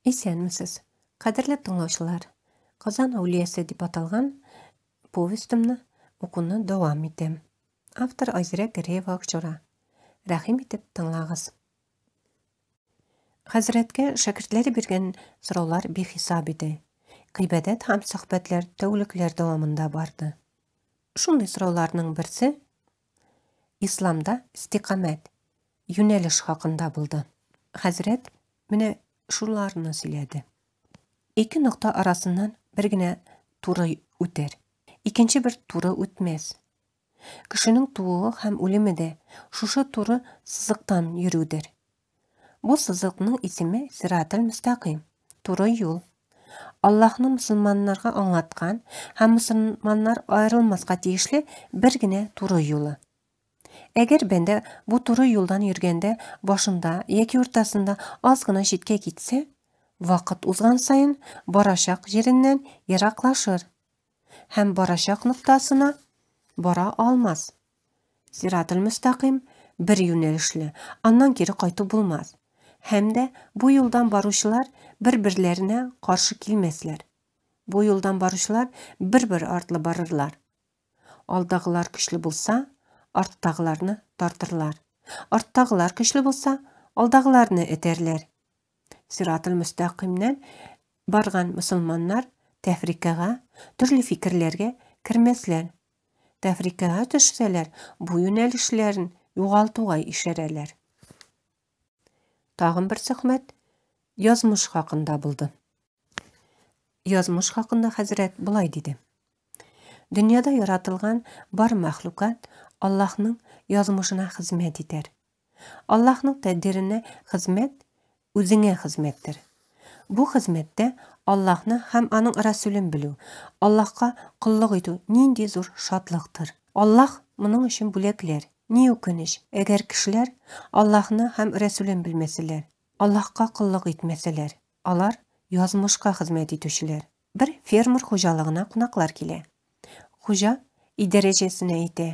Исәнмесез, кадерле тыңлаучылар! Казан әүлиясе дип аталган повестемны укуны дәвам итәм. Автор Айзирә Гәрәева Акчура. Рәхим итеп тыңлагыз. Хәзрәткә шәкертләре биргән сораулар бихисап иде. Гыйбадәт һәм сөхбәтләр тәүлекләр дәвамында барды. Шундый сорауларның берсе Исламда истикамәт, юнәлеш хакында булды. Хәзрәт менә шуларны сөйләде. Ике нокта арасыннан бер генә туры үтәр, икенче бер туры үтмәс. Кешенең тууы һәм үлеме дә шушы туры сызыктан йөрүдер. Бу сызыкның исеме Сирател-мөстәкыйм, туры юл. Аллаһның мөселманнарга аңлаткан һәм мөселманнар аерылмаска тиешле бер генә туры юлы. Әгәр бәндә бу туры юлдан йөргәндә башында яки уртасында аз гына читкә китсә, вакыт узган саен барачак җиреннән ераклашыр һәм барачак ноктасына бара алмас. Сирател-мөстәкыйм бер юнәлешле, аннан кире кайту булмас. Һәм дә бу юлдан баручылар бер-берләренә каршы килмәсләр. Бу юлдан баручылар бер-бер артлы барырлар. Алдагылар көчле булса, арттагыларны тартырлар. Арттагылар көчле булса, алдагыларны этәрләр. Сирател-мөстәкыймнән барган мөселманнар тәфрикага, төрле фикерләргә кермәсләр. Тәфрикага төшсәләр, бу юнәлешләрен югалтуга ишарәләр. Тагын бер сөхбәт язмыш хакында булды. Язмыш хакында хәзрәт болай диде. Дөньяда яратылган бар мәхлукат Аллаһның язмышына хезмәт итәр. Аллаһның тәкъдиренә хезмәт үзеңә хезмәттер. Бу хезмәттә Аллаһны һәм аның Расүлен белү, Аллаһка коллык итү нинди зур шатлыктыр. Аллаһ моның өчен бүләкләр. Ни үкенеч, әгәр кешеләр Аллаһны һәм Расүлен белмәсәләр, Аллаһка коллык итмәсәләр, алар язмышка хезмәт итүчеләр. Бер фермер хуҗалыгына кунаклар килә. Хуҗа идарәчесенә әйтә,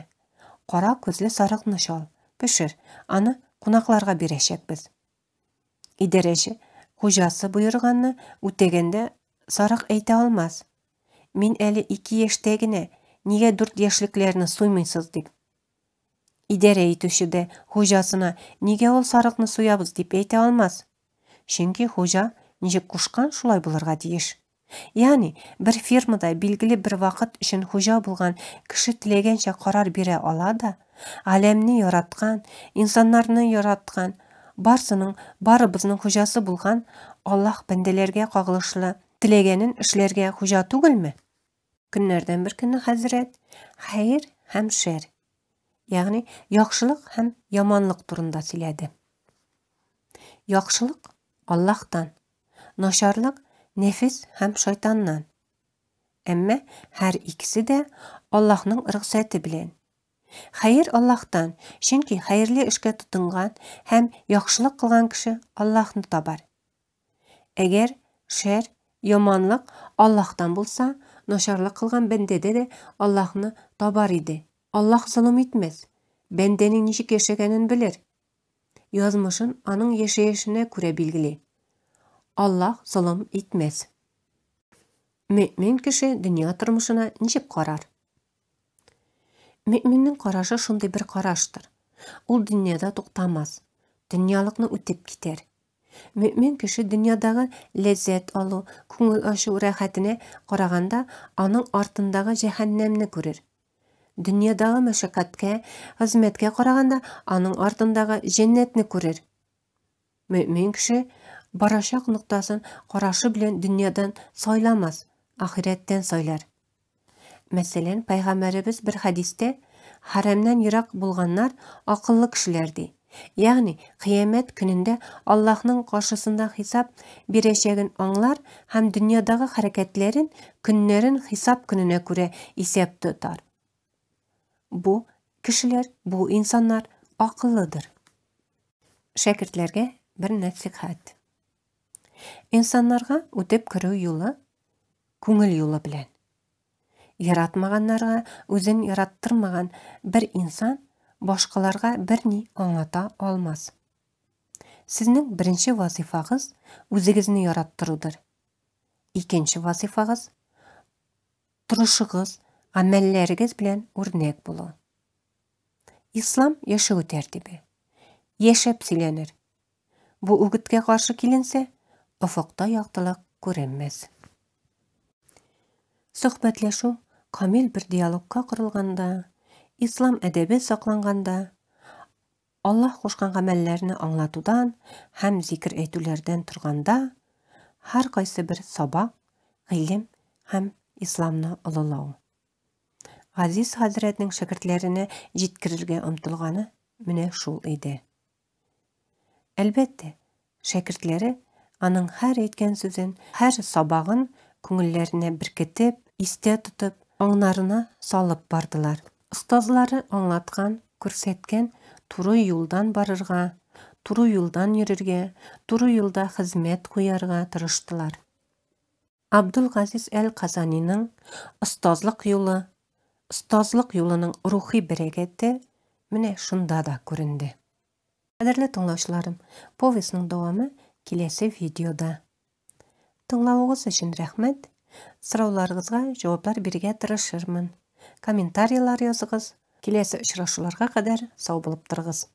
Кара күзле сарыкны чал, пешер, аны кунакларга бирәчәкбез. Идарәче хуҗасы боерганны үтәгәндә сарык әйтә алмас, Мин әле 2 яшьтә генә, нигә 4 яшьлекләрне суймыйсыз, дип. Идарә итүче дә хуҗасына нигә ул сарыкны суябыз дип әйтә алмас. Чөнки хуҗа ничек кушкан, шулай булырга тиеш. Ягъни, бер фирмада билгеле бер вакыт өчен хуҗа булган кеше теләгәнчә карар бирә ала да, галәмне яраткан, инсаннарны яраткан, барсының, барыбызның хуҗасы булган Аллаһ бәндәләргә кагылышлы теләгәнен эшләргә хуҗа түгелме? Көннәрдән бер көнне хәзрәт хәер һәм шәр, ягъни яхшылык һәм яманлык турында сөйләде. Яхшылык Аллаһтан, начарлык нәфес һәм шайтаннан. Әмма һәр икесе дә Аллаһның рөхсәте белән. Хәер Аллаһтан, чөнки хәерле эшкә тотынган һәм яхшылык кылган кеше Аллаһны табар. Әгәр шәр, яманлык Аллаһтан булса, начарлык кылган бәндәдә дә Аллаһны табар иде. Аллаһ золым итмәс, бәндәнең ничек яшәгәнен белер. Язмышын аның яшәешенә күрә билгели. Аллаһ золым итмәс. Мөэмин кеше дөнья тормышына ничек карар? Мөэминнең карашы шундый бер караштыр. Ул дөньяда туктамас, дөньялыкны үтеп китәр. Мөэмин кеше дөньядагы ләззәт алу, күңел ачу рәхәтенә караганда, аның артындагы җәһәннәмне күрер. Дөньядагы мәшәкатькә, хезмәткә караганда, аның артындагы җәннәтне күрер. Мөэмин кеше барачак ноктасын карашы белән дөньядан сайламас, ахирәттән сайлар. Мәсәлән, пәйгамбәребез бер хәдистә, Хәрәмнән ерак булганнар акыллы кешеләр, ди. Ягъни, кыямәт көнендә Аллаһның каршысында хисап бирәчәген аңлар һәм дөньядагы хәрәкәтләрен, көннәрен хисап көненә күрә исәп тотар. Бу кешеләр, бу инсаннар акыллыдыр. Шәкертләргә бер нәсыйхәт. Инсаннарга үтеп керү юлы күңел юлы белән. Яратмаганнарга үзен яраттырмаган бер инсан башкаларга берни аңлата алмас. Сезнең беренче вазыйфагыз үзегезне яраттырудыр. Икенче вазыйфагыз торышыгыз, гамәлләрегез белән үрнәк булу. Ислам яшәү тәртибе. Яшәп сөйләнер. Бу үгеткә каршы киленсә, офыкта яктылык күренмәс. Сөхбәтләшү камил бер диалогка корылганда, ислам әдәбе сакланганда, Аллаһ кушкан гамәлләрне аңлатудан һәм зикер әйтүләрдән торганда, һәркайсы бер сабак, гыйлем һәм исламны олылау. Газиз хәзрәтнең шәкертләренә җиткерергә омтылганы менә шул иде. Әлбәттә, шәкертләре аның һәр әйткән сүзен, һәр сабагын күңелләренә беркетеп, истә тотып, аңнарына салып бардылар. Остазлары аңлаткан, күрсәткән туры юлдан барырга, туры юлдан йөрергә, туры юлда хезмәт куярга тырыштылар. Абдул-Газиз әл-Казаниның остазлык юлы, остазлык юлының рухи бәрәкәте менә шунда да күренде. Кадерле тыңлаучыларым, повестьның дәвамы киләсе видеода. Тыңлавыгыз өчен рәхмәт. Сорауларыгызга җаваплар бирергә тырышырмын. Комментарийлар языгыз. Киләсе очрашуларга кадәр сау булып торыгыз.